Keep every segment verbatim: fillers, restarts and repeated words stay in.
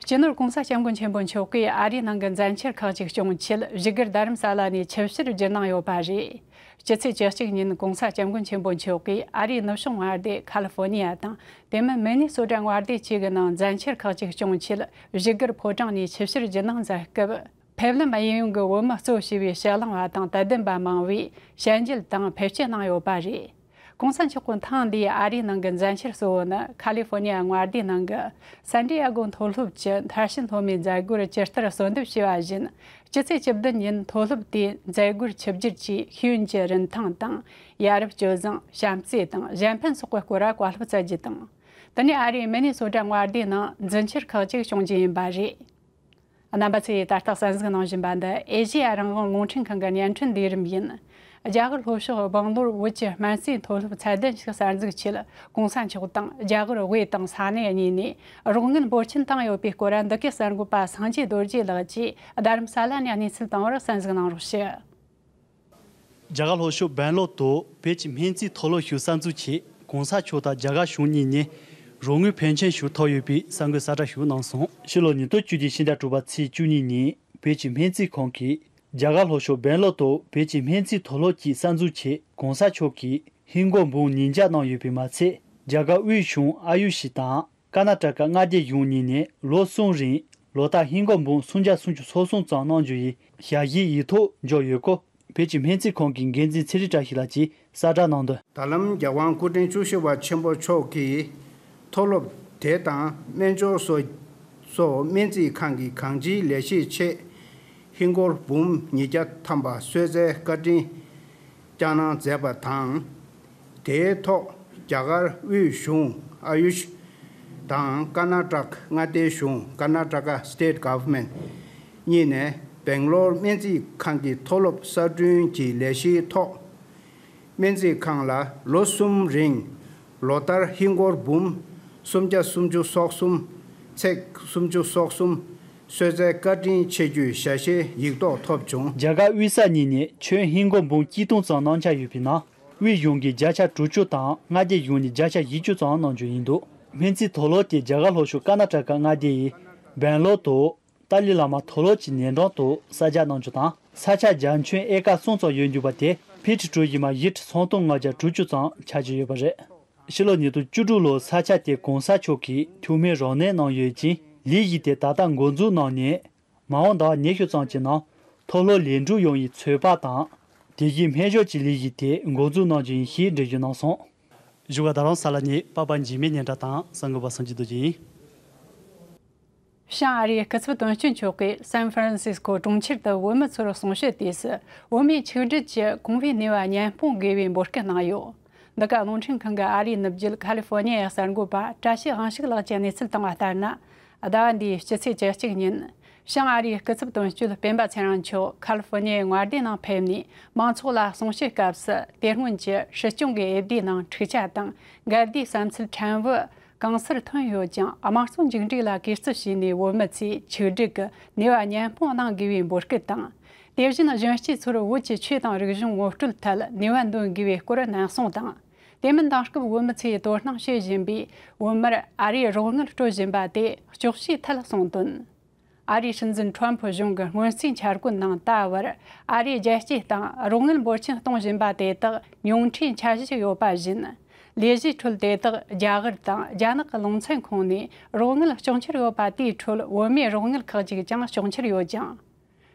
སྤྱི་ནོར་༸གོང་ས་༸སྐྱབས་མགོན་ཆེན་པོ་མཆོག་གིས་ཨ་རིའི་ནང་གི་མཛད་འཆར་ཁག་ཅིག་སྐྱོང་ཆེད་བཞུགས་སྒར་རྡ་རམ་ས་ལ་ནས་ཆིབས་ཕྱིར་བརྒྱུད་གནང་ཡོད་པ་རེད། སྤྱི་ཚེས་བཅུ་གཅིག་ཉིན་༸གོང་ས་༸སྐྱབས་མགོན་ཆེན་པོ་མཆོག་གིས་ཨ་རིའི་ནུབ་བྱང་མངའ་སྡེ་ཁ་ལི་ཧྥོ་ནི་ཡ་དང་དེ་མིན་མི་ནི་སོ་ཊ་མངའ་སྡེ་བཅས་ཀྱི་ནང་མཛད་འཆར་ཁག་ཅིག་སྐྱོང་ཆེད་བཞུགས་སྒར་ཕོ་བྲང་ནས་ཆིབས་ཕྱིར་བརྒྱུད་གནང་མཛད་སྐབས། ཕེབས་ལམ་གཡས་གཡོན་གྱི་བོད་མི་གཙོ་བྱས་པའི་ཕྱི་གླིང་བ་དང་དད་ལྡན་པ་མང་བོས་ཞལ་མཇལ་དང་ཕེབས་སྐྱེལ་གནང་ཡོད་པ་རེད། ༸གོང་ས་མཆོག་གི་ཐེངས་འདིའི་ཨ་རིའི་ནང་གི་མཛད་འཆར་གཙོ་བོ་ནི་ཁ་ལི་ཧྥོ་ནི་ཡ་མངའ་སྡེའི་ནང་གི་སན་ཏི་ཨ་གོ་མཐོ་སློབ་ཀྱི་མཐར་ཕྱིན་སློབ་མའི་མཛད་སྒོར་ཇི་ལྟར་གསོལ་འདེབས་ཞུས་པ་བཞིན། སྤྱི་ཚེས་བཅུ་བདུན་ཉིན་མཐོ་སློབ་དེའི་མཛད་སྒོར་ཆིབས་བསྒྱུར་གྱིས་ཤེས་ཡོན་གྱི་རིན་ཐང་དང་། ཡ་རབས་སྤྱོད་བཟང་། བྱམས་བརྩེ་དང་གཞན་ཕན་སོགས་ཀྱི་སྐོར་བཀའ་སློབ་སྩལ་རྒྱུ་དང་། དེ་ནས་ཨ་རིའི་མི་ནི་སོ་ཊ་མངའ་སྡེའི་ནང་མཛད་འཆར་ཁག་ཅིག་སྐྱོང་རྒྱུ་ཡིན་པ་རེད། རྣམ་པ་ཚོས་ད་ལྟ་གསན་གཟིགས་གནང་བཞིན་པ་འདི་ཨེ་ཤེ་ཡ་རང་དབང་རླུང་འཕྲིན་ཁང་གི་བརྙན་འཕྲིན་ལས་རིམ་ཡིན། རྒྱ་གར་ལྷོ་ཕྱོགས་སྦང་ལོར་བོད་ཀྱི་སྨན་རྩིས་མཐོ་སློབ་ཚད་ལྡན་ཞིག་གསར་འཛུགས་ཆེད་༸གོང་ས་མཆོག་དང་རྒྱ་གར་དབུས་དང་ས་གནས་གཉིས་ནས་རོགས་དངུལ་འབོར་ཆེན་བཏང་ཡོད་པའི་སྐོར་འདི་གའི་གསར་འགོད་པ་སངས་རྒྱས་རྡོ་རྗེ་ལགས་ཀྱིས་རྡ་རམ་ས་ལ་ནས་གནས་ཚུལ་བཏང་བར་གསན་གཟིགས་གནང་རོགས་ཞུ། རྒྱ་གར་ལྷོ་ཕྱོགས་སྦན་ལོར་དུ་བོད་ཀྱི་སྨན་རྩིས་མཐོ་སློབ་ཞིག་གསར་འཛུགས་ཆེད་༸གོང་ས་མཆོག་དང་རྒྱ་གར་གཞུང་གཉིས་ནས་རོགས་དངུལ་ཕོན་ཆེན་ཞིག་ཐོབ་ཡོད་པའི་གསར་འགོད་གསལ་བསྒྲགས་ཞིག་གནང་སོང་། ཕྱི་ལོ་ཉིས་སྟོང་བཅུ་བདུན་ཕྱི་ཟླ་དྲུག་པ་ཚེས་བཅུ་གཉིས་ཉིན་བོད་ཀྱི་སྨན་རྩིས་ཁང་གིས་རྒྱ་གར་ལྷོ་ཕྱོགས་སྦན་ལོར་དུ་བོད་ཀྱི་སྨན་རྩིས་མཐོ་སློབ་ཅིག་གསར་འཛུགས་ཆེད་༸གོང་ས་མཆོག་གིས་ཧིན་སྒོར་འབུམ་ཉིས་བརྒྱ་གནང་ཡོད་པས་མ་ཚད། རྒྱ་གར་དབུས་གཞུང་ཨ་ཡུ་ཤི་དང་། ཀར་ན་ཊ་ཀ་མངའ་སྡེ་གཞུང་གཉིས་ནས་ལོ་གསུམ་རིང་ལོ་ལྟར་ཧིན་སྒོར་འབུམ་སུམ་བརྒྱ་སུམ་ཅུ་སོ་གསུམ་ཙམ་གནང་རྒྱུ་ཡི་ཞལ་བཞེས་ཡིག་ཐོག་འབྱོར་ཡོད་སྐོར། བོད་ཀྱི་སྨན་རྩིས་ཁང་གི་འགན་འཛིན་ཚེ་རིང་བཀྲ་ཤིས་ལགས་ཀྱིས་གསལ་བསྒྲགས་གནང་དོན། ད་ལམ་རྒྱལ་དབང་སྐུ་ཕྲེང་བཅུ་བཞི་པ་ཆེན་པོ་མཆོག་གིས་མཐོ་སློབ་དེ་དང་སྨན་སྦྱོར་སོགས་སོགས་སྨན་རྩིས་ཁང་གི་གང་ཅིའི་ལས་གཞིའི་ཆེད་ཧིན་སྒོར་འབུམ་ཉིས་བརྒྱ་ཐམ་པ་གསོལ་སྩལ་བཀའ་དྲིན་བསྐྱངས་གནང་མཛད་པ་དང་། དེའི་ཐོག་རྒྱ་གར་དབུས་གཞུང་ཨ་ཡུཤ་དང་ཀར་ན་ཊ་ཀ་མངའ་སྡེའི་གཞུང་Karnataka State Government གཉིས་ནས་སྦེང་ལོར་སྨན་རྩིས་ཁང་གི་མཐོ་སློབ་གསར་སྐྲུན་གྱི་ལས་གཞིའི་ཐོག་སྨན་རྩིས་ཁང་ལ་ལོ་གསུམ་རིང་ལོ་ལྟར་ཧིན་སྒོར་འབུམ་སུམ་བརྒྱ་སུམ་ཅུ་སོ་གསུམ་ཚེག་སུམ་ཅུ་སོ་གསུམ་གསོལ་སྩལ་བཀའ་དྲིན་ཆེ་རྒྱུའི་ཞལ་བཞེས་ཡིག་ཐོག་ཐོབ་བྱུང་། རྒྱ་གར་དབུས་ས་གཉིས་ནས་ཁྱོན་ཧིན་སྒོར་འབུམ་གཅིག་སྟོང་ཙམ་གནང་འཆར་ཡོད་པའི་ནང་། དབུས་གཞུང་གིས་བརྒྱ་ཆ་དྲུག་ཅུ་དང་མངའ་སྡེ་གཞུང་ནས་བརྒྱ་ཆ་བཞི་བཅུ་ཙམ་གནང་རྒྱུ་ཡིན་འདུག་སྨན་རྩིས་མཐོ་སློབ་དེ་རྒྱ་གར་ལྷོ་ཕྱོགས་ཀར་ན་ཊ་ཀ་མངའ་སྡེ་ཡི་སྦེང་ལོར་དུ་ཏཱ་ལའི་བླ་མ་མཐོ་སློབ་ཀྱི་ནས་འགྲམ་དུ་གསར་རྒྱག་གནང་རྒྱུ་དང་། ས་ཆ་བརྒྱ་ཁྱོན་ཨེ་ཀར་གསུམ་ཙམ་ཡོད་འདུག་པ་དེ་ཕི་ཊི་གྲུ་བཞི་མ་བཞི་ཁྲི་སུམ་སྟོང་ལྔ་བརྒྱ་དྲུག་ཅུ་ཙམ་ཆགས་ཀྱི་ཡོད་པ་རེད། ཕྱི་ལོ་ཉིས་སྟོང་བཅུ་དྲུག་ལོར་ས་ཆ་དེ་གོང་ས་མཆོག་གིས་ཐུགས་སྨོན་རོགས་གནས་གནང་ཡོད་ཅིང་། ལས་གཞི་དེ་ད་ལྟ་འགོ་འཛུགས་གནང་ནས། མ་འོངས་ཟླ་བ་ཉི་ཤུ་ཙམ་གྱི་ནང་མཐོ་སློབ་ལས་སྒྲུབ་ཡོང་བའི་ཚོད་དཔག་དང་། དེ་བཞིན་སྨན་སྦྱོར་གྱི་ལས་གཞི་དེ་འགོ་འཛུགས་གནང་རྒྱུ་ཡིན་ཞེས་འགྲེལ་བརྗོད་གནང་སོང་། བཞུགས་སྒར་རྡ་རམ་ས་ལ་ནས་པ་པ་འཇིགས་མེད་སྙན་གྲགས་དང་གསར་འགོད་པ་སངས་རྒྱས་རྡོ་རྗེ་ཡིན། བྱང་ཨ་རིའི་སྐུ་ཚབ་དོན་གཅོད་མཆོག་གིས་སན་ཧྥ་རན་སིས་ཀོ་གྲོང་ཁྱེར་དུ་བོད་མི་ཚོར་གསུང་བཤད་དུས་སུ། བོད་མིའི་ཆིག་སྒྲིལ་གྱིས་གོང་བུའི་ནུས་པ་ཉམས་སྤུངས་དགོས་པའི་འབོད་སྐུལ་གནང་ཡོད། འདི་ག་རླུང་འཕྲིན་ཁང་གི་ཨ་རིའི་ནུབ་རྒྱུད་ཁ་ལི་ཧྥོ་ནི་ཡའི་གསར་འགོད་པ་བཀྲ་ཤིས་དབང་ཕྱུག་ལགས་ཀྱིས་གནས་ཚུལ་བཏང་བ་ལྟར་ན། ཟླ་བ་འདིའི་སྤྱི་ཚེས་བཅུ་གཅིག་ཉིན། བྱང་ཨ་རིའི་སྐུ་ཚབ་དོན་གཅོད་སྤེན་པ་ཚེ་རིང་མཆོག་ཁ་ལི་ཧྥོ་ནི་ཡའི་མངའ་སྡེའི་ནང་ཕེབས་ནས། མང་ཚོགས་ལ་གསུང་བཤད་སྐབས་སུ། དེ་སྔོན་གྱི་སྲིད་སྐྱོང་གི་འོས་བསྡུའི་ནང་འཁྲུག་ཆ་དང་འགལ་ཟླའི་བསམ་ཚུལ་ཕྲན་བུ་གང་སར་ཐོན་ཡོད་ཀྱང་། དམངས་གཙོ་མཇུག་འབྲས་ལ་གུས་བརྩི་བྱས་ནས། བོད་མི་ཚོས་ཆིག་སྒྲིལ་གྱི་ནུས་པ་ཉམས་སྤུངས་གནང་དགོས་པའི་འབོད་སྐུལ་དང་། དེ་བཞིན་གཞོན་སྐྱེས་ཚོར་བོད་ཀྱི་ཆོས་དང་རིག་གཞུང་ངོ་སྤྲོད་ཐད་ནུས་པ་འདོན་དགོས་པའི་སྐོར་ནན་གསུང་དང་། དེ་མིན་དེང་སྐབས་བོད་མི་ཚོས་དོ་སྣང་བྱེད་བཞིན་པའི་བོད་མིར་ཨ་རིའི་རོགས་དངུལ་སྤྲོད་བཞིན་པ་དེ་གཅོག་ཞེས་ཐད་གསུངས་དོན། ཨ་རིའི་སྲིད་འཛིན་ཁྲོམ་ཕུ་གཞུང་གི་སྔོན་རྩིས་འཆར་འགོད་ནང་ད་བར་ཨ་རིའི་རྒྱལ་སྤྱིའི་སྟེང་རོགས་དངུལ་འབོར་ཆེན་གཏོང་བཞིན་པ་དེ་དག་ཉུང་འཕྲིའི་འཆར་གཞི་ཞིག་ཡོད་པ་བཞིན། ལས་གཞིའི་ཁྲོད་དེ་དག་རྒྱ་གར་དང་རྒྱ་ནག་གི་ལུང་ཚན་ཁོངས་ནས་རོགས་དངུལ་སྐྱོང་འཆར་ཡོད་པ་དེའི་ཁྲོད་བོད་མིའི་རོགས་དངུལ་ཁག་ཅིག་ཀྱང་སྐྱོང་འཆར་ཡོད་ཀྱང་།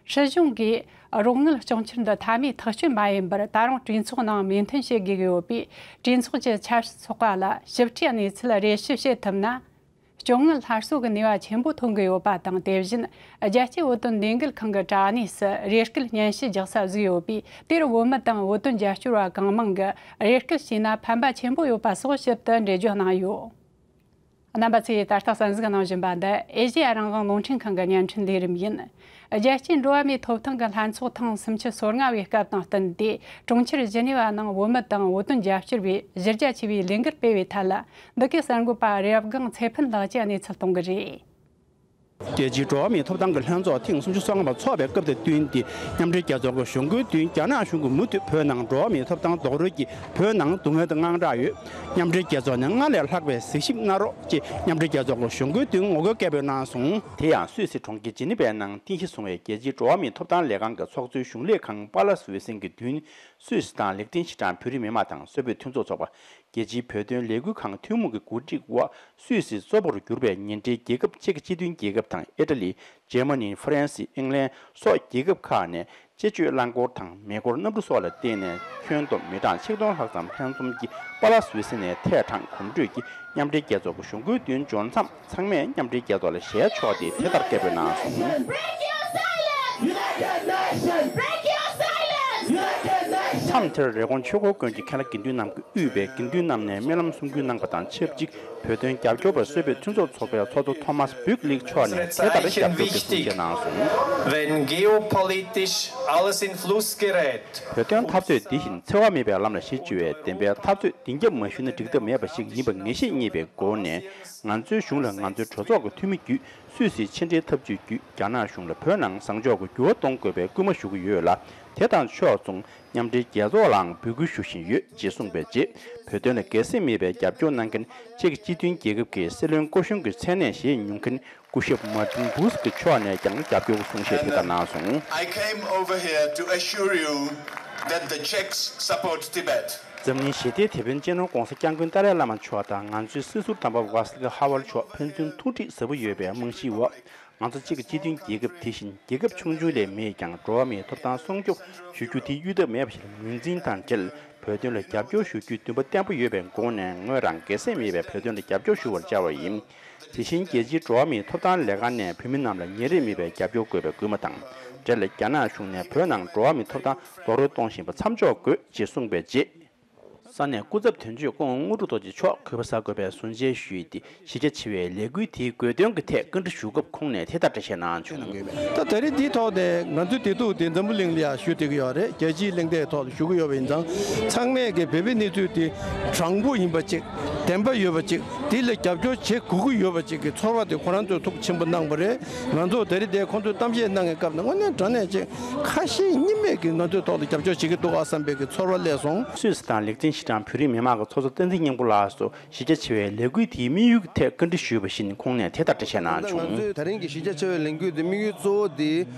སྲིད་གཞུང་གིས་རོགས་དངུལ་སྐྱོང་འཆར་འདི་མཐའ་མའི་ཐག་གཅོད་མ་ཡིན་པར། ད་རུང་གྲོས་ཚོགས་ནང་མོས་མཐུན་བྱེད་དགོས་ཀྱི་ཡོད་པས། གྲོས་ཚོགས་ཀྱི་ཆབ་སྲིད་ཚོགས་པ་ལ་ཞིབ་ཕྲའི་གནས་ཚུལ་རེ་ཞུ་བྱེད་ཐུབ་ན། སྐྱོ་ངལ་སླར་གསོ་གི་ནུས་པ་ཆེན་པོ་ཐོན་གྱི་ཡོད་པ་དང་། དེ་བཞིན་རྒྱལ་སྤྱིའི་བོད་དོན་ལས་འགུལ་ཁང་གི་དྲ་གནས་སུ་རེ་སྐུལ་སྙན་ཞུ་རྒྱག་ས་བཟོས་ཡོད་པས། དེར་བོད་མི་དང་བོད་དོན་རྒྱབ་སྐྱོར་བ་གང་མང་གིས་རེ་སྐུལ་བྱས་ན་ཕན་པ་ཆེན་པོ་ཡོད་པ་སོགས་ཞིབ་ཏུ་འགྲེལ་བརྗོད་གནང་ཡོད། རྣམ་པ་ཚོས་ད་ལྟ་གསན་གཟིགས་གནང་བཞིན་པ་འདི་ཨེ་ཤེ་ཡ་རང་དབང་རླུང་འཕྲིན་ཁང་གི་བརྙན་འཕྲིན་ལས་རིམ་ཡིན། རྒྱལ་སྤྱིའི་འགྲོ་བ་མིའི་ཐོབ་ཐང་གི་ལྷན་ཚོགས་ཐེངས་སུམ་ཅུ་སོ་ལྔ་བའི་སྐབས་དང་བསྟུན་ཏེ། གྲོང་ཁྱེར་ཇི་ནི་ཝ་ནང་བོད་མི་དང་བོད་དོན་རྒྱབ་སྐྱོར་བའི་གཞི་རྒྱ་ཆེ་བའི་ལས་འགུལ་སྤེལ་བའི་ཐད་ལ། འདི་གའི་གསར་འགོད་པ་རེབ་སྒང་ཚེ་ཕུན་ལགས་ཀྱིས་གནས་ཚུལ་གཏོང་གི་རེད། རྒྱལ་སྤྱིའི་འགྲོ་བ་མིའི་ཐོབ་ཐང་གི་ལྷན་ཚོགས་ཐེངས་སུམ་ཅུ་སོ་ལྔ་པ་འཚོགས་པའི་སྐབས་དང་བསྟུན་ཏེ། མཉམ་འབྲེལ་རྒྱལ་ཚོགས་ཀྱི་གཞུང་སྒོའི་མདུན་རྒྱ་ནག་གཞུང་གིས་མུ་མཐུད་བོད་ནང་འགྲོ་བ་མིའི་ཐོབ་ཐང་རྡོག་རོལ་གྱིས་བོད་ནང་སྡུག་བསྔལ་དང་དངངས་སྐྲག་ཡོད། མཉམ་འབྲེལ་རྒྱལ་ཚོགས་ནས་སྔར་ལས་ལྷག་པའི་གཟིགས་ཞིབ་གནང་རོགས་ཅེས་མཉམ་འབྲེལ་རྒྱལ་ཚོགས་ཀྱི་གཞུང་སྒོའི་མདུན་ངོ་རྒོལ་སྐད་འབོད་གནང་སོང་། དེ་ཡང་སུད་སི་གྲོང་ཁྱེར་ཇི་ནི་ཝའི་ནང་རྟེན་གཞི་བཟུང་བའི་རྒྱལ་སྤྱིའི་འགྲོ་བ་མིའི་ཐོབ་ཐང་ལས་ཁང་གི་ཚོགས་གཙོའི་གཞུང་ལས་ཁང་པཱ་ལ་སི་ཝེ་སན་གྱི་མདུན། སུད་སི་དང་ལིག་ཏེན་ཤི་ཏན་བོད་རིགས་མི་མང་དང་སོག་པོའི་མཐུན་ཚོགས་ཚོགས་པ། རྒྱལ་སྤྱིའི་བོད་དོན་ལས་འགུལ་ཁང་ཐུན་མོང་གི་གོ་སྒྲིག་འོག་སུད་སིའི་གཙོ་བོར་གྱུར་པའི་ཉེ་འབྲེལ་རྒྱལ་ཁབ་ཅེཀ་སྤྱི་མཐུན་རྒྱལ་ཁབ་དང་ཨི་ཊ་ལི། འཇར་མ་ནི། ཧྥ་རན་སི། ཨིང་ལན་སོགས་རྒྱལ་ཁབ་ཁག་ནས་དཔྱད་བརྗོད་རླངས་འཁོར་དང་མེ་འཁོར་གནམ་གྲུ་སོགས་ལ་བརྟེན་ནས་ཁྱོན་བསྡོམས་མི་གྲངས་ཆིག་སྟོང་ལྷག་ཙམ་ལྷན་འཛོམས་ཀྱིས་པཱ་ལ་སི་ཝེ་སི་ནས་ཐད་དྲངས་གོམ་བགྲོད་ཀྱིས་མཉམ་འབྲེལ་རྒྱལ་ཚོགས་ཀྱི་གཞུང་སྒོའི་མདུན་འབྱོར་མཚམས། ཚང་མས་མཉམ་འབྲེལ་རྒྱལ་ཚོགས་ལ་ཞལ་ཕྱོགས་ཏེ་དེ་ལྟར་སྐད་འབོད་གནང་སོང་། Break your silence! United Nations! Break your silence! United Nations! མཚམས་དེར་རི་ཀོན་ཆོས་འཁོར་དགོན་གྱི་མཁན་བླ་དགེ་འདུན་རྣམས་ཀྱིས་དབུས་པའི་དགེ་འདུན་རྣམས་ནས་སྨོན་ལམ་གསུང་འབུལ་གནང་པ་དང་ཆབས་ཅིག་བོད་དོན་རྒྱབ་སྐྱོར་པ་སོག་པོའི་མཐུན་ཚོགས་ཚོགས་པའི་ཚོགས་གཙོ་ཐོ་མཱས་བུག་ལིག་མཆོག་ནས་དེ་ལྟར་རྒྱབ་སྐྱོར་གྱི་གསུང་བཤད་གནང་སོང་། Wenn geopolitisch alles in Fluss gerät, བོད་དོན་འཐབ་རྩོད་འདི་བཞིན་འཚེ་བ་མེད་པའི་ལམ་ལ་གཞི་བཅོལ་བའི་བདེན་པའི་འཐབ་རྩོད་འདི་རྒྱབ་མ་ཞུས་ན་འགྲིག་ཐབས་མེད་པ་ཞིག་ཡིན་པ་ངེས་ཤེས་རྙེད་པའི་སྒོ་ནས། ང་ཚོའི་གཞུང་ལ་ང་ཚོའི་གྲོས་ཚོགས་ཀྱི་འཐུས་མི་བརྒྱུད་སུད་སིའི་ཕྱི་འབྲེལ་འཐབ་ཇུས་བརྒྱུད་རྒྱ་ནག་གཞུང་ལ་བོད་ནང་བཟང་ཕྱོགས་ཀྱི་འགྱུར་བ་གཏོང་དགོས་པའི་སྐུལ་མ་ཞུ་གི་ཡོད་ལ། དེ་དང་ཕྱོགས་མཚུངས་མཉམ་འབྲེལ་རྒྱལ་ཚོགས་ལའང་འབོད་སྐུལ་ཞུ་བཞིན་ཡོད་ཅེས་གསུངས་པའི་རྗེས། བོད་དོན་ལ་འགལ་སེམས་མེད་པའི་རྒྱབ་སྐྱོར་གནང་མཁན་ཅེཀ་སྤྱི་མཐུན་རྒྱལ་ཁབ་ཀྱི་སྲིད་བློན་སྐུ་གཞོན་གྱི་མཚན་གནས་བཞེས་མྱོང་མཁན། སྐུ་ཞབས་མར་ཏིན་བྷུ་སི་ཀི་མཆོག་ནས་ཀྱང་རྒྱབ་སྐྱོར་གསུང་བཤད་དེ་ལྟར་གནང་སོང་། I came over here to assure you that the Czechs support Tibet. འཛམ་གླིང་ཞི་བདེའི་དེད་དཔོན་སྤྱི་ནོར་༧གོང་ས་༧སྐྱབས་མགོན་ཏཱ་ལའི་བླ་མ་མཆོག་དང་ང་ཚོའི་སྲིད་ཟུར་དམ་པ་ཝཱ་སི་ལི་ཧ་ཝལ་མཆོག་ཕན་ཚུན་ཐུགས་འདྲིས་ཟབ་པོ་ཡོད་པའི་རྨང་གཞིའི་འོག་ང་ཚོ་གཅིག་གི་སྤྱི་མཐུན་རྒྱལ་ཁབ་དེ་བཞིན་རྒྱལ་ཁབ་ཆུང་ཆུང་ལས་མེད་ཀྱང་འགྲོ་བ་མིའི་ཐོབ་ཐང་སྲུང་སྐྱོབ་ཞུ་རྒྱུ་དེ་གཡོལ་ཐབས་མེད་པ་ཞིག་ལ་ངོས་འཛིན་དང་འབྲེལ། བོད་དོན་ལ་རྒྱབ་སྐྱོར་ཞུ་རྒྱུའི་འདུན་པ་བརྟན་པོ་ཡོད་པའི་སྒོ་ནས་ངོས་རང་འགལ་སེམས་མེད་པའི་བོད་དོན་ལ་རྒྱབ་སྐྱོར་ཞུ་བར་བཅར་བ་ཡིན། དེ་བཞིན་རྒྱལ་སྤྱིའི་འགྲོ་བ་མིའི་ཐོབ་ཐང་ལས་ཁང་ནས་བོད་མི་རྣམས་ལ་ཉིན་རེ་མེད་པའི་རྒྱབ་སྐྱོར་དགོས་པའི་སྐུལ་མ་དང་། འབྲེལ་རྒྱ་ནག་གཞུང་ནས་བོད་ནང་འགྲོ་བ་མིའི་ཐོབ་ཐང་རྡོག་རོལ་གཏོང་བཞིན་པ་མཚམས་འཇོག་དགོས་ཅེས་གསུངས་པའི་རྗེས། ས་གནས་སྐུ་ཚབ་དོན་གཅོད་ཀོང་དངོས་གྲུབ་རྡོ་རྗེ་མཆོག་གུས་པ་བཟའ་དགོས་པའི་ཟུར་མཇལ་ཞུས་ཏེ། གཞི་རྒྱ་ཆེ་བའི་ལས་འགུལ་དེའི་དགོས་དོན་གྱི་ཐད་བཀའ་འདྲི་ཞུ་སྐབས་ཁོང་ནས་དེ་ལྟར་འགྲེལ་བཤད་གནང་བྱུང་། ད་ད་རེས་འདིའི་ཐོག་ནས་ང་ཚོས་བདེ་སྡུག་དེ་འཛམ་བུ་གླིང་ལ་ཡང་ཞུ་བསྡད་ཀྱི་ཡོད་རེད། རྒྱལ་སྤྱིའི་གླེང་སྟེགས་ཐོག་ཏུ་ཞུ་གི་ཡོད་པ་ཡིན་ཙང་། ཚང་མས་ཀྱི་བོད་པའི་གནས་ཚུལ་དེ་དྲང་པོ་ཡིན་པ་ཅིག་བདེན་པ་ཡོད་པ་ཅིག་དེ་ལ་རྒྱབ་སྐྱོར་བྱེད་དགོས་ཀྱི་ཡོད་པ་ཅིག་གི་ཚོར་བ་དེ་ཁོ་རང་ཚོས་ཐུགས་ཆེན་པོ་གནང་བ་རེད། ང་ཚོ་ད་རེས་དེ་ཁོང་ཚོས་གཏམ་བཤད་གནང་བའི་སྐབས་ནས་དངོས་གནས་དྲང་གནས་ཅིག་ཁ་ཞེ་གཉིས་མེད་ཀྱིས་ང་ཚོའི་ཐོག་ཏུ་རྒྱབ་སྐྱོར་བྱེད་ཀྱི་འདུག་ཨ་བསམ་པའི་གི་ཚོར་བ་སླེབས་སོང་། སུད་སི་དང་ལིག་ཏེན་ཤི་ཏན་བོད་རིགས་མི་མང་གི་ཚོགས་གཙོ་བསྟན་འཛིན་སྙིང་པོ་ལགས་སུ་གཞི་རྒྱ་ཆེ་བའི་ལས་འགུལ་དེའི་དམིགས་ཡུལ་གྱི་ཐད་བཀའ་འདྲི་ཞུས་པ་བཞིན་ཁོང་ནས་དེ་ལྟར་འགྲེལ་བཤད་གནང་བྱུང་། ང་ཚོའི་ད་རིང་གི་གཞི་རྒྱ་ཆེ་བའི་ལས་འགུལ་དེ་དམིགས་ཡུལ་གཙོ་བོ་དེ་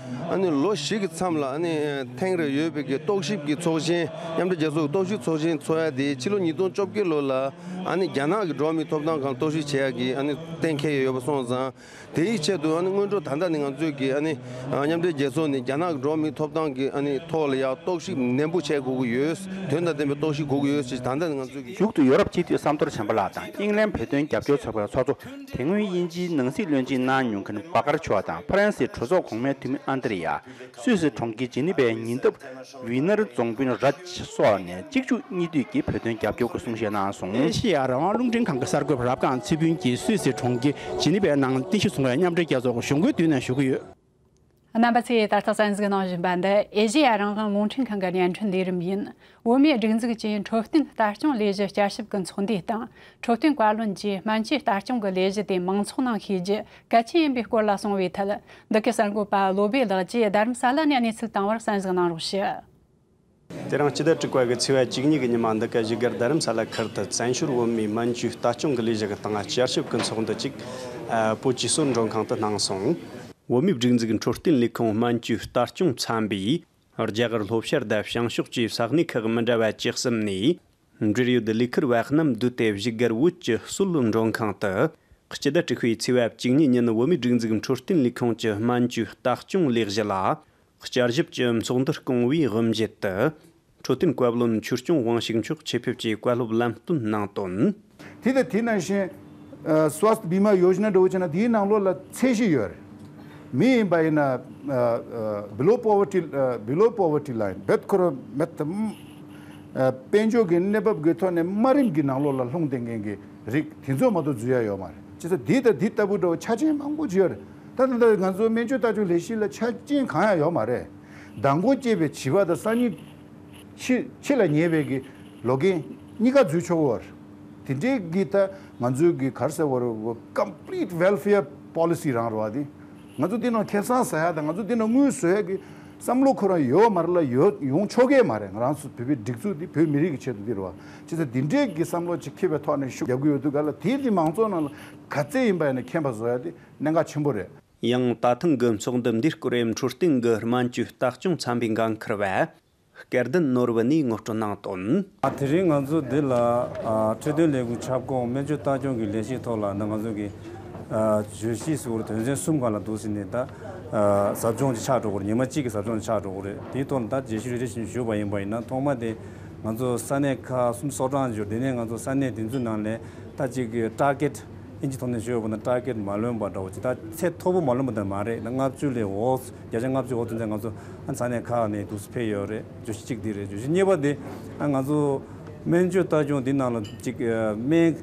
ཨ་ནི་ལོ་བཞི་གི་མཚམས་ལ་ཨ་ནི་ཐེངས་རེ་ཡོད་པའི་གི་རྟོག་ཞིབ་ཀྱི་ཚོགས་ཆེན། མཉམ་འབྲེལ་རྒྱལ་ཚོགས་ཀྱི་རྟོག་ཞིབ་ཚོགས་ཆེན་འཚོགས་ཡ་དེ་ཕྱི་ལོ་ཉིས་སྟོང་བཅོ་བརྒྱད་ལོ་ལ་ཨ་ནི་རྒྱ་ནག་གི་འགྲོ་བ་མིའི་ཐོབ་ཐང་སྒང་རྟོག་ཞིབ་བྱེད་ཡ་གི་ཨ་ནི་གཏན་འཁེལ་ཡ་ཡོད་པ་སོང་ཙང་། དེའི་ཆེད་དུ་ཨ་ནི་སྔོན་འགྲོ་ད་ལྟ་ནི་ང་ཚོས་ཀྱི་ཨ་ནི་མཉམ་འབྲེལ་རྒྱལ་ཚོགས་ནས་རྒྱ་ནག་གི་འགྲོ་བ་མིའི་ཐོབ་ཐང་གི་ཨ་ནི་ཐོག་ལ་ཡང་རྟོག་ཞིབ་ནན་པོ་བྱེད་དགོས་ཀྱི་ཡོད། དོན་དང་ལྡན་པའི་རྟོག་ཞིབ་དགོས་ཀྱི་ཡོད་ཅེས་ད་ལྟ་ནི་ང་ཚོས་ཀྱི། མཇུག་ཏུ་ཡོ་རོབ་སྤྱི་འཐུས་བསམ་མདོ་བྱམས་པ་ལགས་དང་ཨིང་ལན་བོད་དོན་རྒྱབ་སྐྱོར་ཚོགས་པའི་ཚོགས་གཙོ། དེ་སྔོན་དབྱིན་ཇིའི་ནང་སྲིད་བློན་ཆེན་གནང་མྱོང་མཁན་བྷ་ཀར་མཆོག་དང་ཧྥ་རན་སིའི་གྲོས་ཚོགས་གོང་མའི་འཐུས་མི་ཨན་ཏི་རི་ཡ། སུད་སི་གྲོང་ཁྱེར་ཇི་ནི་ཝའི་ཉེ་འདབས་ཝི་ནར་རྫོང་དཔོན་རཱ་ཇི་སོགས་ནས་གཅིག་མཇུག་གཉིས་མཐུད་ཀྱིས་བོད་དོན་རྒྱབ་སྐྱོར་གྱི་གསུང་བཤད་གནང་སོང་། ཨེ་ཤེ་ཡ་རང་དབང་རླུང་འཕྲིན་ཁང་གི་གསར་འགོད་པ་རབ་སྒང་ཚེ་ཕུན་གྱིས་སུད་སི་གྲོང་ཁྱེར་ཇི་ནི་ཝའི་ནང་རྟེན་གཞི་བཟུང་བའི་མཉམ་འབྲེལ་རྒྱལ་ཚོགས་ཀྱི་གཞུང་སྒོའི་མདུན་ནས་ཞུ་གི་ཡོད། རྣམ་པ་ཚོས་ད་ལྟ་གསན་གཟིགས་གནང་བཞིན་པ་འདི་ཨེ་ཤེ་ཡ་རང་དབང་རླུང་འཕྲིན་ཁང་གི་བརྙན་འཕྲིན་ལས་རིམ་ཡིན། བོད་མིའི་སྒྲིག་འཛུགས་ཀྱི་འཕྲོད་བསྟེན་ལྟ་སྐྱོང་ལས་གཞི་བསྐྱར་ཞིབ་ཀྱི་ཚོགས་འདུའི་སྟེང་། འཕྲོད་བསྟེན་བཀའ་བློན་གྱིས་སྨན་བཅོས་ལྟ་སྐྱོང་གི་ལས་གཞི་དེ་མང་ཚོགས་ནང་ཤེས་རྒྱུ་གལ་ཆེན་ཡིན་པའི་སྐོར་ལ་གསུངས་པའི་ཐད། འདི་གའི་གསར་འགོད་པ་བློ་བྷེ་ལགས་ཀྱིས་རྡ་རམ་ས་ལ་ནས་གནས་ཚུལ་བཏང་བར་གསན་གཟིགས་གནང་རོགས་ཞུ། དེ་རིང་སྤྱི་ཟླ་དྲུག་པ་གི་ཚེས་པ་བཅུ་གཉིས་ཀྱི་ཉི་མ་འདི་ག་བཞུགས་སྒར་རྡ་རམ་ས་ལ་ཁུལ་དུ་བཙན་བྱོལ་བོད་མིའི་སྨན་བཅོས་ལྟ་སྐྱོང་གི་ལས་གཞི་གི་སྟེང་བསྐྱར་ཞིབ་ཀྱི་ཚོགས་འདུ་གཅིག་བོད་ཀྱི་སྲོལ་མགྲོན་ཁང་དུ་གནང་སོང་། བོད་མིའི་སྒྲིག་འཛུགས་འཕྲོད་བསྟེན་ལས་ཁུངས་སྨན་བཅོས་ལྟ་སྐྱོང་ཚན་པས། རྒྱ་གར་ལྷོ་ཤར་དང་བྱང་ཕྱོགས་བཅས་ས་གནས་ཁག་མི་འདྲ་བ་བཅུ་གསུམ་ནས། འབྲེལ་ཡོད་ལས་ཁུར་བ་རྣམས་བསྡུས་ཏེ་བཞུགས་སྒར་བོད་ཀྱི་སྲོལ་མགྲོན་ཁང་དུ། སྤྱི་ཟླ་དྲུག་པའི་ཚེས་པ་བཅུ་གཉིས་ཉིན་བོད་མིའི་སྒྲིག་འཛུགས་འཕྲོད་བསྟེན་ལས་ཁུངས་ཀྱི་སྨན་བཅོས་ལྟ་སྐྱོང་ལས་གཞི་ལ། བསྐྱར་ཞིབ་ཀྱི་ཚོགས་འདུ་བསྐོང་བའི་དབུ་འབྱེད་དུ། འཕྲོད་བསྟེན་བཀའ་བློན་ཆོས་སྐྱོང་དབང་ཕྱུག་མཆོག་ཆེད་ཕེབས་ཀྱིས་བཀའ་སློབ་ལམ་སྟོན་གནང་དོན། དེ་དང་དེ་ནང་བཞིན། ཨ་Swasthya Bima Yojana འདྲ་བོ་བྱས་ན་དེའི་ནང་ལོགས་ལ་ཚད་གཞི་ཡོད་རེད། མི་ཡིན་པ་ཡིན་ན། ཨ་ཨ་below poverty ཨ་below poverty line བེད་ཁོ་ར་མེད་དམ། ཨ་དཔལ་འབྱོར་གྱི་གནས་བབ་ཀྱི་ཐོག་ནས་དམའ་རིམ་གྱི་ནང་ལོགས་ལ་ལྷུང་བསྡད་མཁན་གྱི་རིགས་དེ་ཚོ་མ་གཏོགས་འཛུལ་ཡ་ཡོད་མ་རེད། བྱས་ཙང་འདི་དང་འདི་ལྟ་བུ་འདྲ་བོ་ཆ་རྐྱེན་མང་པོ་ཅིག་ཡོད་རེད། ད་ལྟ་ང་ཚོ་སྨན་བཅོས་ལྟ་སྐྱོང་ལས་གཞི་ལ་ཆ་རྐྱེན་གང་ཡང་ཡོད་མ་རེད། མདང་དགོང་སྐྱེས་པའི་བྱིས་པ་དང་སང་ཉིན་ཕྱི་ཕྱི་ལ་ཉལ་བའི་གི་ལོ་རྒན་གཉིས་ཀ་འཛུལ་ཆོག་གི་ཡོད་རེད། དེ་འདྲའི་གི་ད་ང་ཚོའི་གི་ག་རེ་ཟེར་དགོས་རེད། complete welfare policy རང་རེད་བ། དེ་ ང་ཚོ་འདི་ནང་ཁེ་བཟང་ཟ་ཡ་དང་ང་ཚོ་འདི་ནང་དངུལ་བཟོ་ཡ་གི་བསམ་བློ་ཁོ་རང་ཡོད་མ་རེད་ལ། ཡོད་ཡོང་ཆོག་གི་མ་རེད། ང་རང་ཚོ་བོད་པའི་སྒྲིག་འཛུགས་འདི་བོད་མི་རིགས་ཀྱི་ཆེད་དུ་འདི་རེད་བ། བྱས་ཙང་འདི་འདྲའི་གི་བསམ་བློ་ཅིག་འཁྱེར་བའི་ཐོག་ནས་ཤུགས་རྒྱབ་གི་ཡོད་དུས་ག་ལ། དེ་འདི་མང་ཚོགས་ནང་ལ་ག་ཚད་ཡིན་པ་ཡིན་ན་མཁྱེན་པ་བཟོ་ཡ་དེ་གནད་འགག་ཆེན་པོ་རེད། ཡང་ད་ཐེངས་ཀྱི་ཚོགས་འདུ་འདིའི་སྐོར་འཕྲོད་བསྟེན་གྱི་སྨན་བཅོས་ལྟ་སྐྱོང་ཚན་པའི་འགན་འཁུར་བ། སྐལ་ལྡན་ནོར་བུ་ནས་ངོ་སྤྲོད་གནང་དོན། ཨ། དེ་རིང་ང་ཚོ་འདི་ལ་ཨ་འཕྲོད་བསྟེན་ལས་ཁུངས་ཁྱབ་ཁོངས་སྨན་བཅོས་ལྟ་སྐྱོང་གི་ལས་གཞིའི་ཐོག་ལ་ད་ང་ཚོ་གི་ཨ་བརྗོད་གཞི་ཟེར་དོན་ཚན་གསུམ་སྒང་ལ་འདུག་ཟེར་ནས་ད་ཨ་ཟབ་སྦྱོང་ཅིག་ཆགས་འགྲོ་གི་རེད། ཉི་མ་གཅིག་གི་ཟབ་སྦྱོང་ཅིག་ཆགས་འགྲོ་གི་རེད། དེའི་ཐོག་ལ་ད་རྒྱས་བཤད་རེ་རེ་བཞིན་ཞུས་པ་ཡིན་པ་ཡིན་ན། ཐོག་མ་དེ་ང་ཚོ་ས་གནས་ཁག་གསུམ་སོ་གྲངས་བརྒྱུད། དེ་ནས་ང་ཚོ་ས་གནས་དེ་ཚོའི་ནང་ནས་ད་ཅིག་གི་ཊར་གེཊ། ཨིན་ཇི་ཐོག་ནས་ཞུས་པ་ན་ཊར་གེཊ་མ་ལོན་པ་འདྲ་བོ་ཅིག་ད་ཚད་མཐོ་པོ་མ་ལོན་པ་དེ་མ་རེད། ད་ལྔ་བཅུ་ལས་འོག་བརྒྱ་ཆ་ལྔ་བཅུ་འོག་ཙམ་ཙམ་ང་ཚོ་ཨ་ས་གནས་ཁག་ནས་འདུག་སེ་ཕེབས་ཡོད་རེད། བརྗོད་གཞི་གཅིག་འདི་རེད། བརྗོད་གཞི་གཉིས་པ་དེ་ཨ་ང་ཚོ་སྨན་བཅོས་ལྟ་སྐྱོང་འདི་ནང་ལ་ཅིག་ཨ་སྨན་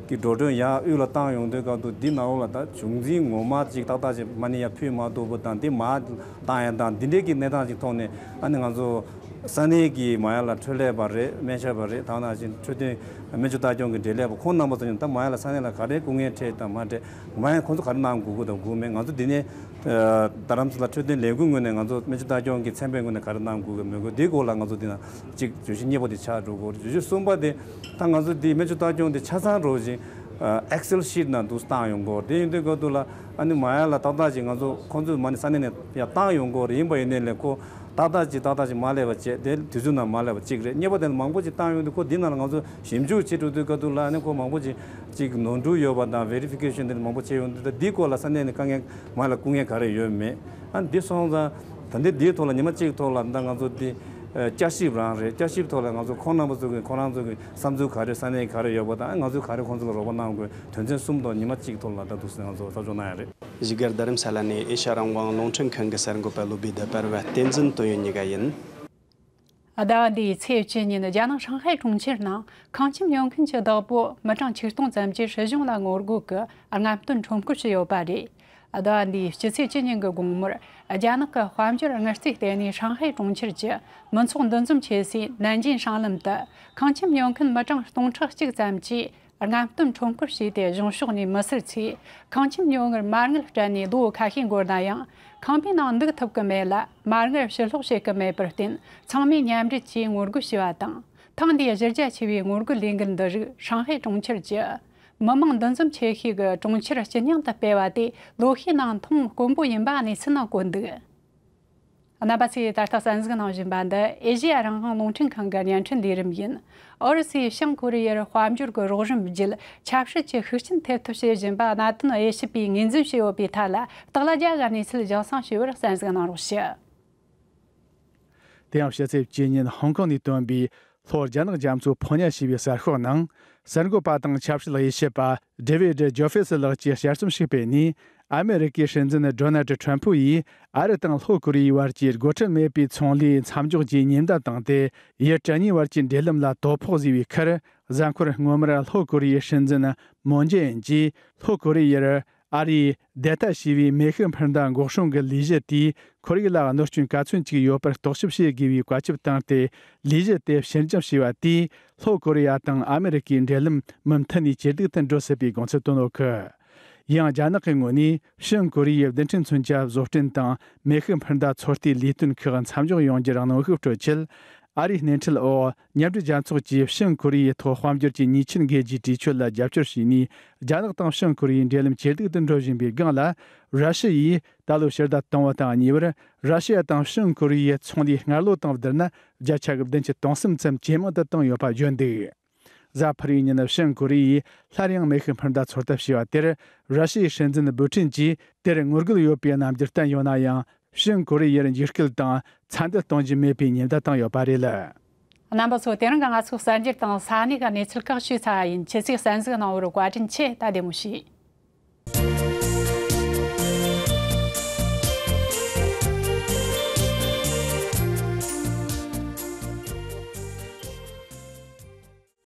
གྱི་འགྲོ་གྲོན་ཡར་དབུས་ལ་བཏང་ཡོང་དུས་སྐབས་དུ་འདི་ནང་ལོགས་ལ་ད་བྱུང་འཛིན་ངོ་མ་ཅིག་ཏག་ཏག་ཅིག་མ་ཎི་ཡར་ཕུལ་མ་ཐུབ་པ་དང་། འདི་མར་བཏང་ཡ་དང་འདི་འདྲའི་གི་གནས་སྟངས་ཅིག་ཐོག་ནས་ཨ་ནི་ང་ཚོ་ས་གནས་ཀྱི་མ་ཡར་ལ་འཕྲོད་ལས་པ་རེད། སྨན་ཞབས་པ་རེད། ད་ནང་བཞིན་འཕྲོད་བསྟེན་སྨན་བཅོས་ལྟ་སྐྱོང་གི་འབྲེལ་ལས་པ་ཁོང་རྣམ་པ་ཚོ་ཡང་ད་མ་ཡར་ལ་ས་གནས་ལ་ག་རེ་སྐུ་ངལ་འཕྲད་དང་མ་འཕྲད། མ་ཡར་ཁོང་ཚོ་ག་རེ་གནང་དགོས་ཀྱི་དང་དགོས་མེད། ང་ཚོ་འདི་ནས་རྡ་རམ་ས་ལ་འཕྲོད་བསྟེན་ལས་ཁུངས་ངོས་ནས། ང་ཚོ་སྨན་བཅོས་ལྟ་སྐྱོང་གི་ཚན་པའི་ངོས་ནས་ག་རེ་གནང་དགོས་ཀྱི་མེད་དགོས་འདིའི་སྐོར་ལ་ང་ཚོ་འདི་ན་གཅིག་བརྗོད་གཞི་གཉིས་པ་དེ་ཆགས་འགྲོ་གི་ཡོད་རེད། བརྗོད་གཞི་གསུམ་པ་དེ་ད་ང་ཚོ་འདི་སྨན་བཅོས་ལྟ་སྐྱོང་དེ་ཆ་ཚང་རོགས་བཞིན་ཨེག་སེལ་ཤིཊ་ནང་དུ་བཏང་ཡོང་གི་ཡོད་རེད། དེ་ཡིན་དུས་སྐབས་དུ་ལ་ཨ་ནི་མ་ཡར་ལ་ཏག་ཏག་ཅིག་ང་ཚོ་ཁོང་ཚོས་མ་ཎི་ས་གནས་ནས་ཡར་བཏང་ཡོང་གི་ཡོད་རེད། ཡིན་པ་ཡིན་ནའི་ལས་ཁོ་ཏག་ཏག་ཅིག་ཏག་ཏག་ཅིག་མ་སླེབས་པ་བྱས། དེ་དུས་ཚོད་ནང་མ་སླེབས་པ་གཅིག་རེད། གཉིས་པ་དེ་ལ་མང་པོ་ཅིག་བཏང་ཡོང་དུས་ཁོ་འདི་ནང་ལ་ང་ཚོ་ཞིབ་འཇུག་བྱེད་འགྲོ་དུས་སྐབས་དུ་ལ་ཨ་ནི་ཁོ་མང་པོ་ཅིག་ཅིག་ནོར་འཁྲུལ་ཡོད་པ་དང་། ཝེ་རི་ཕི་ཀེ་ཤན་དེ་མང་པོ་བྱས་ཡོང་དུས། ད་འདིའི་སྐོར་ལ་ས་གནས་ནས་དཀའ་ངལ་མ་ལ་སྐུ་ངལ་ག་རེ་ཡོད་མེད། ཨ་འདི་སོང་ཙང་ད་འདི་འདིའི་ཐོག་ལ་ཉི་མ་གཅིག་ཐོག་ལ་ད་ང་ཚོ་འདི་བསྐྱར་ཞིབ་རང་རེད། བསྐྱར་ཞིབ་ཐོག་ལ་ང་ཚོ་ཁོང་རྣམ་པ་ཚོ་གི་ཁོ་རང་ཚོ་གི་བསམ་ཚུལ་ག་རེ། ས་གནས་ག་རེ་ཡོད་པ་དང་། ང་ཚོས་ག་རེ་ཁོང་ཚོ་ལ་རོགས་པ་གནང་དགོས། དོན་ཚན་གསུམ་ཐོག་ཉི་མ་གཅིག་ཐོག་ལ་ད་འདུག་སེ་ང་ཚོ་ཟབ་སྦྱོང་གནང་ཡ་རེད། གཞིས་སྒར་རྡ་རམ་ས་ལ་ནས་ཨེ་ཤ་རང་དབང་རླུང་འཕྲིན་ཁང་གི་གསར་འགོད་པ་བློ་བྷེ་དར་པར་བ། བསྟན་འཛིན་དོན་ཡོད་གཉིས་ཀ་ཡིན། ཟླ་བ་འདིའི་ཚེས་བཅུ་ཉིན་རྒྱ་ནག་ཧྲང་ཧའེ་གྲོང་ཁྱེར་ནང་ཁང་ཁྱིམ་ཉོ་མཁན་གྱི་བདག་པོ་མི་གྲངས་ཆིག་སྟོང་ཙམ་གྱིས་སྲིད་གཞུང་ལ་ངོ་རྒོལ་གྱི་རྔམ་སྟོན་ཁྲོམ་སྐོར་ཞུས་ཡོད་པ་རེད། ཟླ་བ་འདིའི་སྤྱི་ཚེས་བཅུ་ཉིན་གྱི་དགོང་མོར་རྒྱ་ནག་གི་དཔལ་འབྱོར་དངུལ་རྩིས་ལྟེ་གནས་ཧྲང་ཧའེ་གྲོང་ཁྱེར་གྱི་མི་ཚོགས་འདུ་འཛོམས་ཆེ་སའི་ནན་ཅིན་ཧྲང་ལམ་དུ་ཁང་ཁྱིམ་ཉོ་མཁན་མི་གྲངས་སྟོང་ཕྲག་གཅིག་ཙམ་གྱིས་རྔམ་སྟོན་ཁྲོམ་སྐོར་བྱས་ཏེ། གཞུང་ཕྱོགས་ནས་མི་སེར་ཚོས་ཁང་ཁྱིམ་ཉོ་སྔར་མ་དངུལ་སྤྲད་ནས་ལོ་ཁ་ཤས་འགོར་ན་ཡང་ཁང་པའི་ནང་འདུག་ཐུབ་ཀྱི་མེད་ལ། མ་དངུལ་ཕྱིར་སློག་བྱེད་ཀྱི་མེད་པར་བརྟེན། ཚང་མས་མཉམ་འབྲེལ་གྱིས་ངོ་རྒོལ་བྱས་པ་དང་། ཐེངས་འདིའི་གཞི་རྒྱ་ཆེ་བའི་ངོ་རྒོལ་ལས་འགུལ་འདི་རིགས་ཧྲང་ཧའེ་གྲོང་ཁྱེར་གྱི་མི་མང་འདུ་འཛོམས་ཆེ་ཤོས་ཀྱི་གྲོང་ཁྱེར་སྤྱི་སྙིང་དུ་སྤེལ་བ་དེ་ལོ་ཤས་ནང་མཐོང་དཀོན་པོ་ཡིན་པ་གནས་ཚུལ་ནང་བཀོད་འདུག། རྣམ་པ་ཚོས་ད་ལྟ་གསན་གཟིགས་གནང་བཞིན་པ་འདི་ཨེ་ཤེ་ཡ་རང་དབང་རླུང་འཕྲིན་ཁང་གི་བརྙན་འཕྲིན་ལས་རིམ་ཡིན། ཨུ་རུ་སུས་བྱང་ཀོ་རི་ཡར་དཔལ་འབྱོར་གྱི་རོགས་རམ་བརྒྱུད་ཆབ་སྲིད་ཀྱི་ཤུགས་རྐྱེན་ཐེབས་ཐབས་བྱེད་བཞིན་པ་གནད་དོན་དབྱེ་ཞིབ་པས་ངོས་འཛིན་བྱས་ཡོད་པའི་ཐད་ལ། སྟག་ལྷ་རྒྱལ་གྱིས་གནས་ཚུལ་རྒྱང་སྲིང་ཞུས་པར་གསན་གཟིགས་གནང་རོགས་ཞུ། དེ་ཡང་ཕྱི་ཚེས་བཅུ་ཉིན་ཧོང་ཀོང་ནས་ཐོན་པའི་ལྷོ་རྒྱ་ནག་རྒྱ་མཚོ་ཕོ་ཉ་ཞེས་པའི་གསར་ཤོག་ནང་། གསར་འགོད་པ་དང་ཆབ་སྲིད་དབྱེ་ཞིབ་པ་ཌེ་ཝིད་ཇོ་ཧྥེ་སི་ལགས་ཀྱིས་དཔྱད་རྩོམ་ཞིག་སྤེལ་ནས། ཨ་མེ་རི་ཀའི་སྲིད་འཛིན་ཌོ་ནལ་ཌི་ཁྲམ་ཕུ་ཡིས་ཨ་རི་དང་ལྷོ་ཀོ་རི་ཡའི་བར་གྱི་སྒོ་ཁྲལ་མེད་པའི་ཚོང་ལས་མཚམས་འཇོག་གི་ཉེན་བརྡ་བཏང་སྟེ། ཡུལ་གྲངས་གཉིས་བར་གྱི་འབྲེལ་ལམ་ལ་དོ་ཕོག་བཟོས་པའི་ཁར། གཟའ་འཁོར་སྔོན་མར་ལྷོ་ཀོ་རི་ཡའི་སྲིད་འཛིན་མུན་ཇེ་ཨིན་གྱིས་ལྷོ་ཀོ་རི་ཡར་ཨ་རིས་ཌེལ་ཏ་ཞེས་པའི་མེ་ཤུགས་འཕུར་མདའ་འགོག་སྲུང་གི་ལས་གཞི་དེས་ཁོར་ཡུག་ལ་གནོད་སྐྱོན་ག་ཚོད་ཅིག་ཡོད་པར་རྟོག་ཞིབ་བྱེད་དགོས་པའི་བཀའ་ཁྱབ་བཏང་སྟེ། ལས་གཞི་དེ་ཕྱིར་འགྱངས་བྱས་པ་དེས་ལྷོ་ཀོ་རི་ཡ་དང་ཨ་མེ་རི་ཀའི་འབྲེལ་ལམ་མུ་མཐུད་ནས་ཇེ་སྡུག་ཏུ་འགྲོ་སྲིད་པའི་དགོངས་ཚུལ་བཏོན་ཡོད་གི། ཡང་རྒྱ་ནག་གི་ངོས་ནས་བྱང་ཀོ་རི་ཡའི་རྡུལ་ཕྲན་མཚོན་ཆ་བཟོ་སྐྲུན་དང་མེ་ཤུགས་འཕུར་མདའ་ཚོད་ལྟའི་ལས་དོན་ཁག་མཚམས་འཇོག་ཡོང་རྒྱུར་གནོན་ཤུགས་སྤྲོད་ཆེད། ཨ་རིའི་སྣེ་ཁྲིད་འོག་མཉམ་འབྲེལ་རྒྱལ་ཚོགས་ཀྱིས་བྱང་ཀོ་རི་ཡའི་ཐོག་དཔལ་འབྱོར་གྱི་ཉེས་ཆད་འགེལ་རྒྱུའི་གྲོས་ཆོད་ལ་རྒྱབ་སྐྱོར་བྱས་ནས། རྒྱ་ནག་དང་བྱང་ཀོ་རི་ཡའི་འབྲེལ་ལམ་ཇེ་སྡུག་ཏུ་འགྲོ་བཞིན་པའི་སྒང་ལ། ར་ཤི་ཡས་ད་ལོའི་ཕྱི་ཟླ་དང་པོ་དང་གཉིས་པར་ར་ཤི་ཡ་དང་བྱང་ཀོ་རི་ཡའི་ཚོང་ལས་སྔར་ལོ་དང་བསྡུར་ན་བརྒྱ་ཆ་གི་བདུན་ཅུ་དོན་གསུམ་ཙམ་ཇེ་མང་དུ་བཏང་ཡོད་པ་བརྗོད་འདུག། གཟའ་ཕུར་བུའི་ཉིན་བྱང་ཀོ་རི་ཡས་སླར་ཡང་མེ་ཤུགས་འཕུར་མདའ་ཚོད་ལྟ་བྱས་པ་དེར། ར་ཤི་ཡའི་སྲིད་འཛིན་པུ་ཊིན་གྱིས་དེར་ངོ་རྒོལ་ཡོད་པའི་རྣམ་འགྱུར་བསྟན་ཡོད་ན་ཡང་། བྱང་ཀོ་རི་ཡར་འཇིགས་སྐུལ་དང་ཚ་འདུ་གཏོང་རྒྱུ་མེད་པའི་ཉེན་བརྡ་བཏང་ཡོད་པ་རེད། རྣམ་པ་ཚོ། དེ་རིང་གི་ང་ཚོའི་གསར་འགྱུར་དང་ས་གནས་ཀྱི་གནས་ཚུལ་ཁག་ཞུས་ཚར་བ་ཡིན། ཁྱེད་ཚོས་གསན་གཟིགས་གནང་བར་བཀའ་དྲིན་ཆེ། ད་བདེ་མོ་བྱོས།